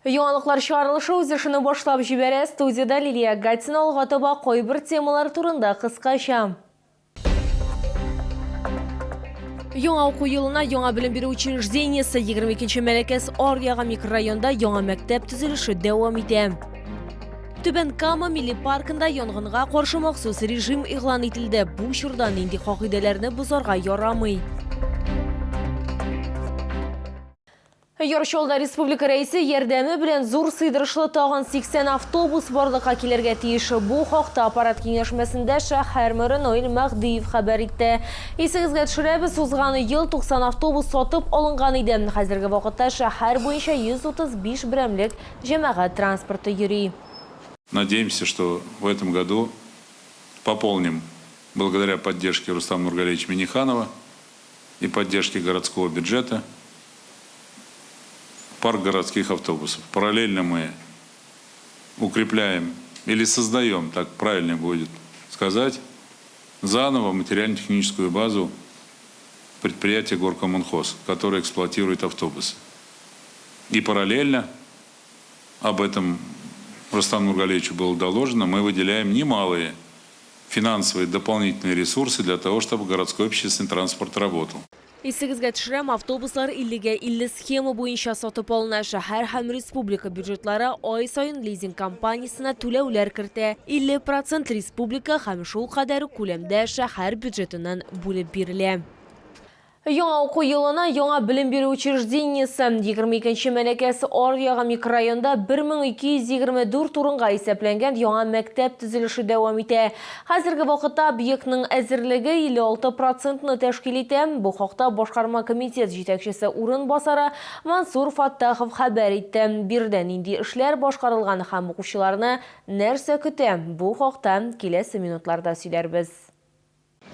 Яңалыклар чыгарылышы үз эшен башлап җибәрә. Студиядә Лилия Гатина алга таба кайбер темалар турында кыскача. Яңа уку елына яңа белем бирү учреждениесе 22 Мәләкәс аръягы микрорайонда яңа мәктәп төзелеше дәвам итә. Түбән Кама милли паркында янгынга каршы махсус режим игълан ителде. Бу чорда нинди кагыйдәләрне бозарга ярамый? Яр Чаллыда республика Рәисе ярдәме белән зур сыйдырышлы тагын 80 автобус барлыкка килергә тиеш. Бу хакта аппарат киңәшмәсендә шәһәр мэры Наил Мәһдиев хәбәр итте. Исегезгә төшерәбез, узган ел 90 автобус сатып алынган иде. Хәзерге вакытта шәһәр буенча 135 берәмлек җәмәгать транспорты йөри. Надеемся, что в этом году пополним, благодаря поддержке Рустама Нургалиевича Минниханова и поддержке городского бюджета, парк городских автобусов. Параллельно мы укрепляем или создаем, так правильно будет сказать, заново материально-техническую базу предприятия «Горкоммунхоз», которое эксплуатирует автобусы. И параллельно, об этом Рустаму Нургалиевичу было доложено, мы выделяем немалые финансовые дополнительные ресурсы для того, чтобы городской общественный транспорт работал. Исегезгә төшерәм, автобуслар 50-гә 50 схема буенча сатып алына. Шәһәр һәм республика бюджетлары ай саен лизинг компаниясенә түләүләр кертә. 50 процент республика һәм шул кадәр үк күләмдә шәһәр бюджетыннан бүлеп бирелә. Яңа уку елына яңа белем бирү учреждениесе, 22 нче Мәләкәс аръягы микрорайонда 1224 урынга исәпләнгән яңа мәктәп төзелеше дәвам итә. Хәзерге вакытта объектның әзерлеге 56 процентны тәшкил итә. Бу хакта башкарма комитет җитәкчесе урынбасары Мансур Фаттахов хәбәр итте. Биредә нинди эшләр башкарылган һәм укучыларны нәрсә көтә, бу хакта киләсе минутларда сөйләрбез.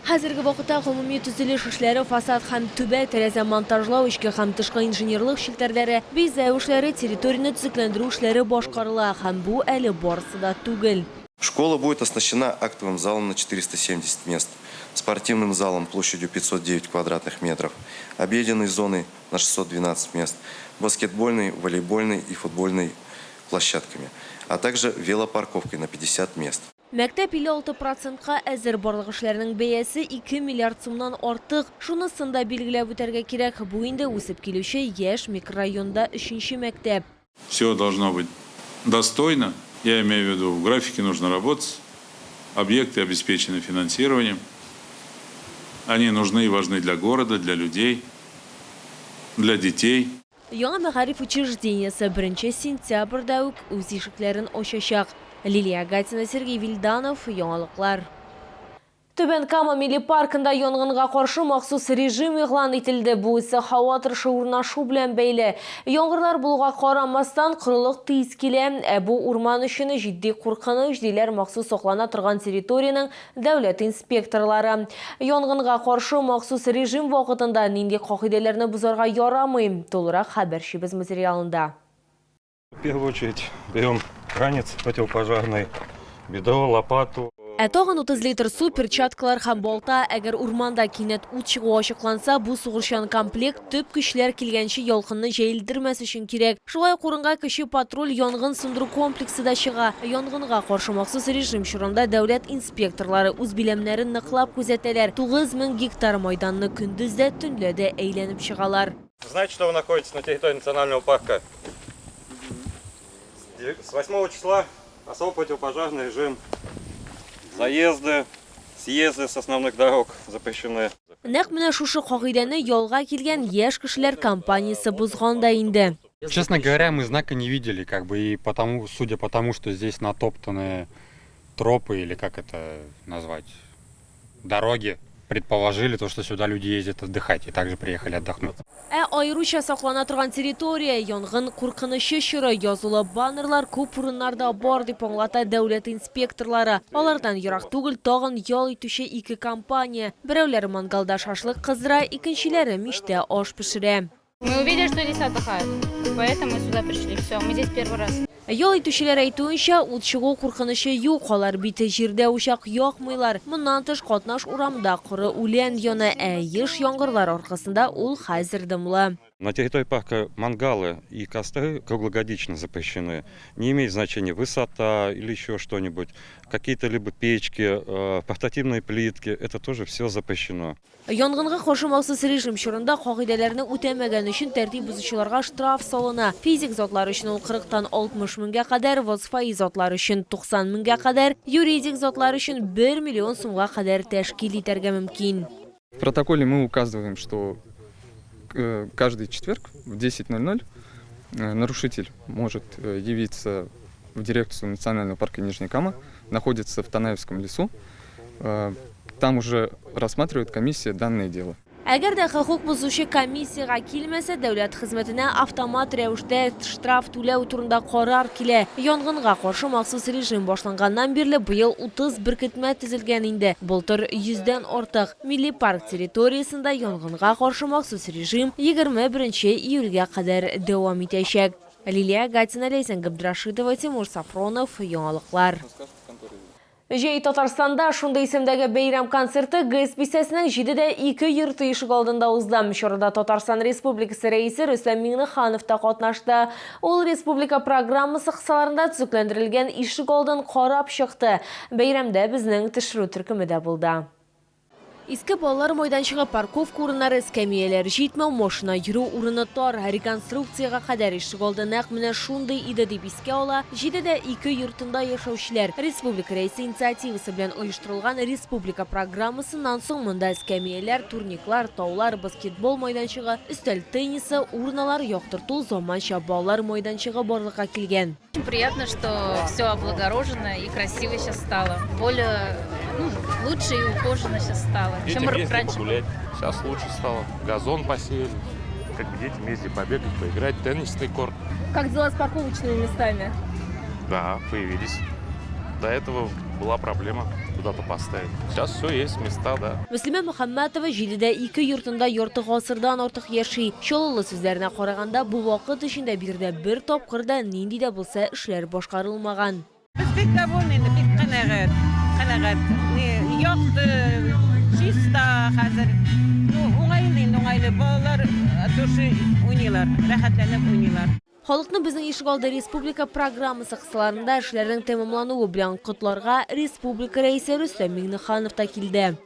Хәзерге вакытта гомуми төзелеш эшләре, фасад һәм түбә, тәрәзә монтажлау, эчке һәм тышкы инженерлык челтәрләре, бизәү эшләре, территорияне төзекләндерү эшләре башкарыла һәм бу әле барысы да түгел. Школа будет оснащена актовым залом на 470 мест, спортивным залом площадью 509 квадратных метров, обеденной зоной на 612 мест, баскетбольной, волейбольной и футбольной площадками, а также велопарковкой на 50 мест. Мәктәп 56 процентка әзер, барлык эшләрнең бәясе 2 миллиард сумнан артык. Шунысын да билгеләп үтәргә кирәк, бу инде үсеп килүче яшь микрорайонда өченче мәктәп. Все должно быть достойно, я имею в виду, в графике нужно работать, объекты обеспечены финансированием, они нужны и важны для города, для людей, для детей. Яңа мәгариф учреждениесе беренче сентябрьдә үк үз ишекләрен ачачак. Лилия Гатина, Сергей Вильданов, Яңалыклар. Түбән Кама милли паркында янгынга каршы махсус режим игълан ителде. Бу эссе һава торышы урнашу белән бәйле. Яңгырлар булуга карамастан, корылык тиз килә. Ә бу урман өчен җитди куркыныч, диләр махсус саклана торган территориянең Дәүләт инспекторлары. Янгынга каршы махсус режим вакытында нинди кагыйдәләрне бозарга ярамый? Тулырак хәбәрчебез материалында. В первую очередь берем ранец противопожарный, ведро, лопату. Ә тагын 30 литр су, перчаткалар һәм балта. Әгәр урманда кинәт ут чыгуы ачыкланса, бу сугышчан комплект төп көчләр килгәнче ялкынны җәелдермәс өчен кирәк. Шулай ук урынга кече патруль янгын сүндерү комплексы да чыга. Янгынга каршы махсус режим чорында дәүләт инспекторлары үз биләмнәрен ныклап күзәтәләр, 9000 гектар майданны көндез дә, төнлә дә әйләнеп чыгалар. Знаете, что вы находитесь на территории национального парка? С 8 числа особо противопожарный режим. Заезды, съезды с основных дорог запрещены. Нәкъ менә шушы кагыйдәне ялга килгән яшь кешеләр компаниясе бозган да инде. Честно говоря, мы знака не видели, как бы, и потому, судя по тому, что здесь натоптаны тропы, или как это назвать, дороги, предположили то, что сюда люди ездят отдыхать, и также приехали отдохнуть. Ә аеруча саклана торган территория, янгын куркынычы чоры язулы баннерлар күп урыннарда бар, дип аңлата дәүләт инспекторлары. Алардан ерак түгел тагын ял итүче ике компания. Берәүләре мангалда шашлык кыздыра, икенчеләре мичтә аш пешерә. Мы увидели, что здесь отдыхают, поэтому мы сюда пришли. Все, мы здесь первый раз. Ял итүчеләр әйтүенчә, ут чыгу куркынычы юк, алар бит җирдә учак якмыйлар. Моннан тыш, катнаш урамда коры үлән яна, ә еш яңгырлар аркасында ул хәзер дымлы. На территории парка мангалы и костры круглогодично запрещены. Не имеет значения высота или еще что-нибудь. Какие-то либо печки, портативные плитки, это тоже все запрещено. Янгынга каршы махсус режим чорында кагыйдәләрне үтәмәгән өчен тәртип бозучыларга штраф салына. Физик затлар өчен ул 40-тан 60 меңгә кадәр, вазыйфаи затлар өчен 90 меңгә кадәр, юридик затлар өчен 1 миллион сумга кадәр тәшкил итәргә мөмкин. В протоколе мы указываем, что каждый четверг в 10:00 нарушитель может явиться в дирекцию Национального парка Нижняя Кама, находится в Танаевском лесу. Там уже рассматривает комиссия данное дело. Әгәр дә хокук бозучы комиссиягә килмәсә, дәүләт хезмәтенә автомат рәвештә штраф түләү турында карар килә. Янгынга каршы махсус режим башланганнан бирле быел 30 беркетмә төзелгән инде. Былтыр 100дән артык. Милли парк территориясендә янгынга каршы махсус режим 21 июльгә кадәр дәвам итәчәк. Лилия Гатина, Ләйсән Габдрашитова, Тимур Сафронов, Яңалыклар. Җәй Татарстанда шундый исемдәге бәйрәм концерты ГЭС бистәсенең 7-2 йорты ишек алдында узды. Чарада Татарстан Республикасы Рәисе Рөстәм Миңнеханов та катнашты. Ул республика программасы кысаларында төзекләндерелгән ишек алдын карап чыкты. Бәйрәмдә безнең төшерү төркеме дә булды. Иске балалар майданчыгы, парковка урыннары, эскәмияләр җитмәү, машина йөрү урыны тар. Реконструкциягә кадәр ишегалды нәкъ менә шундый иде, дип искә ала 7-2 йортында яшәүчеләр. Республика Рәисе инициативасы белән оештырылган республика программасыннан соң монда эскәмияләр, турниклар, таулар, баскетбол майданчыгы, өстәл теннисы, урналар, яктырту, заманча балалар майданчыгы барлыкка килгән. Очень приятно, что все облагорожено и красиво сейчас стало. Более, ну, лучше и ухоженно сейчас стало, чем Детям есть где раньше было. погулять. Сейчас лучше стало. Газон посеяли. Как бы детям есть где побегать, поиграть. Теннисный корт. Как дела с парковочными местами? Да, появились. До этого была проблема куда-то поставить. Сейчас все есть, места, да. Мөслимә Мөхәммәтова 7-2 йортында ярты гасырдан артык яши. Чаллылы сүзләренә караганда, бу вакыт эчендә биредә бер тапкыр да нинди дә булса эшләр башкарылмаган. Без бик довольны инде, бик канәгать. Канәгать. Ни, якты, чиста хәзер. Ну, уңайлы инде, уңайлы. Балалар от души уйныйлар, рәхәтләнеп уйныйлар. Халыкны Безнең ишегалды республика программасы кысаларында эшләрнең тәмамлануы белән котларга республика Рәисе Рөстәм Миңнеханов та килде.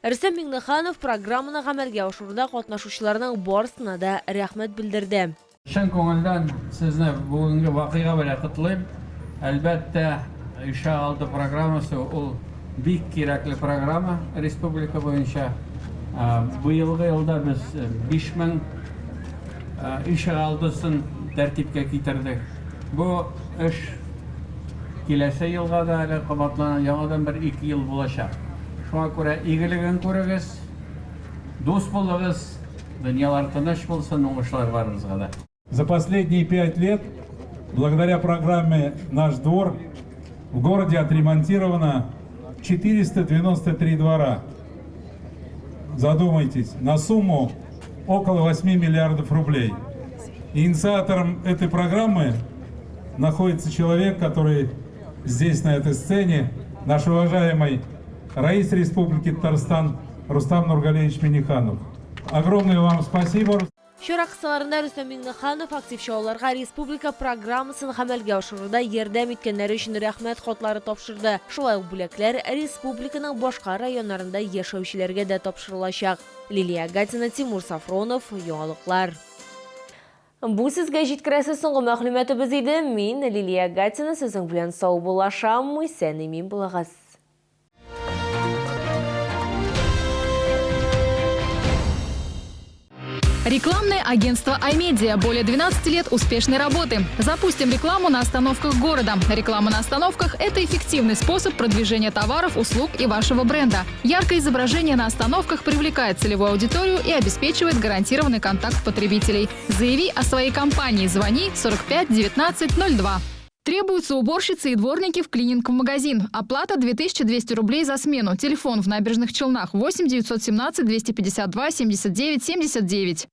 Рөстәм Миңнеханов программаны гамәлгә ашыруда катнашучыларның барысына да рәхмәт белдерде. Чын күңелдән сезне бүгенге вакыйга белән котлыйм. Әлбәттә, Ишегалды программасы ул бик кирәкле программа республика буенча. Быелгы елда без 5000 ишегалдысын тәртипкә китердек. Бу эш киләсе елга да әле кабатлана, яңадан бер 2 ел булачак. Шуңа күрә игелеген күрегез, дус булыгыз, дөньялар тыныч булсын, уңышлар барыбызга да. За последние 5 лет, благодаря программе «Наш двор», в городе отремонтировано 493 двора. Задумайтесь, на сумму около 8 миллиардов рублей. Инициатором этой программы находится человек, который здесь, на этой сцене, наш уважаемый Раис Республики Татарстан Рустам Нургалиевич Минниханов. Огромное вам спасибо. Чара кысаларында Рөстәм Миңнеханов актив чаллыларга республика программасын гамәлгә ашыруда ярдәм иткәннәре өчен рәхмәт хатлары тапшырды. Шулай ук бүләкләр республиканың башка районнарында яшәүчеләргә дә тапшырылачак. Лилия Гатина, Тимур Сафронов, Яңалыклар. Бу сезгә җиткерәсе соңгы мәгълүматыбыз иде. Мин Лилия Гатина сезнең белән саубуллашам. Исән имин булыгыз. Рекламное агентство «Аймедиа». Более 12 лет успешной работы. Запустим рекламу на остановках города. Реклама на остановках – это эффективный способ продвижения товаров, услуг и вашего бренда. Яркое изображение на остановках привлекает целевую аудиторию и обеспечивает гарантированный контакт потребителей. Заяви о своей компании. Звони 45 19 02. Требуются уборщицы и дворники в клининг в магазин. Оплата 2200 рублей за смену. Телефон в Набережных Челнах 8 917 252 79 79.